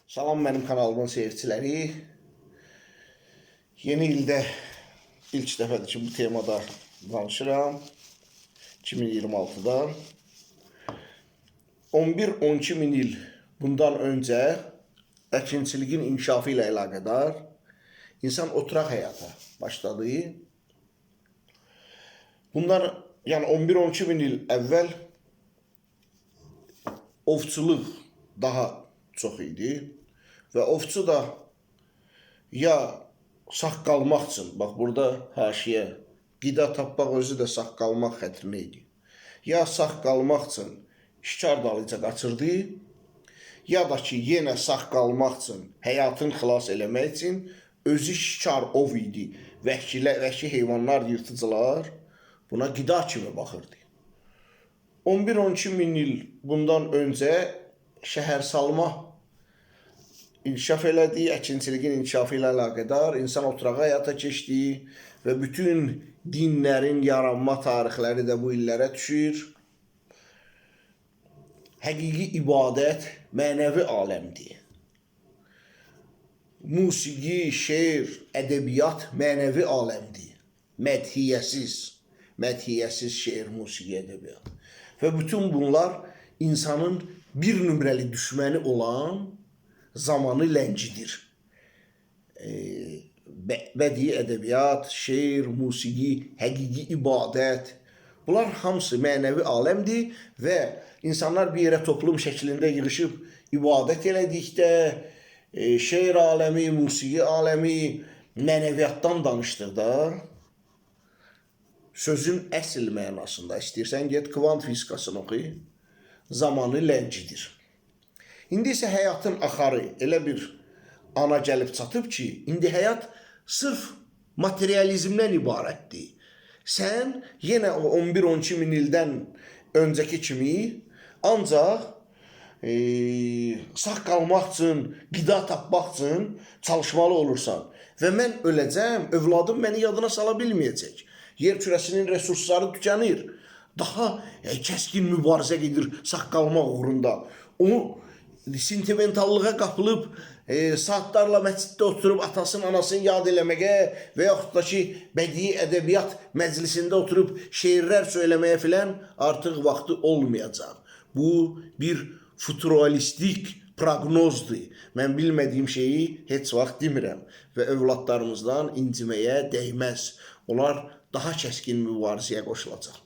Salam mənim kanalımın seyirciləri. Yeni ildə ilk dəfədir ki, bu temada danışıram. 2026-da. 11-12 min il bundan öncə əkinçiliyin inkişafı ilə əlaqədar insan oturaq həyata başladı. Bundan, yəni 11-12 min il əvvəl ovçuluq daha çox idi və ovçu da ya sağ qalmaq üçün, bax burada haşiyə, qida tapmaq özü də sağ qalmaq xətrinə idi. Ya sağ qalmaq üçün şikar dalınca qaçırdı, ya da ki, yenə sağ qalmaq üçün, həyatını xilas eləmək üçün özü şikar ov idi. Vəhşilər, vəhşi heyvanlar, yırtıcılar buna qida kimi baxırdı. 11-12 min il bundan öncə şəhər salma inkişaf elədi, əkinçiliyin inkişafı ilə əlaqədar insan oturağa həyata keçdi və bütün dinlərin yaranma tarixləri də bu illərə düşür. Həqiqi ibadət mənəvi aləmdir. Musiqi, şeir, ədəbiyyat mənəvi aləmdir. Mədhiyyəsiz, mədhiyyəsiz şeir, musiqi, ədəbiyyat. Və bütün bunlar insanın bir nömrəli düşməni olan zamanı ləngidir. Bədii ədəbiyyat, şeir, musiqi, həqiqi ibadət, bunlar hamısı mənəvi aləmdir və insanlar bir yerə toplum şəklində yığışıb ibadət elədikdə, şeir aləmi, musiqi aləmi, mənəviyyatdan danışdıqda, sözün əsl mənasında istəyirsən get kvant fizikasını oxu, zamanı ləngidir. İndi isə həyatın axarı elə bir ana gəlib çatıb ki, indi həyat sırf materializmdən ibarətdir. Sən yenə o 11-12 min ildən öncəki kimi ancaq sağ qalmaq üçün, qida tapmaq üçün çalışmalı olursan. Və mən öləcəm, övladım məni yadına sala bilməyəcək. Yer kürəsinin resursları tükənir. Daha kəskin mübarizə gedir sağ qalmaq uğrunda. O sentimentallığa qapılıb saatlarla məsciddə oturub atasının, anasını yad eləməyə və yaxud da ki, bədii ədəbiyyat məclisində oturub şeirlər söyləməyə filan artıq vaxtı olmayacaq. Bu bir futuralistik proqnozdur. Mən bilmədiyim şeyi heç vaxt demirəm və övladlarımızdan inciməyə dəyməz. Onlar daha kəskin mübarizəyə qoşulacaq.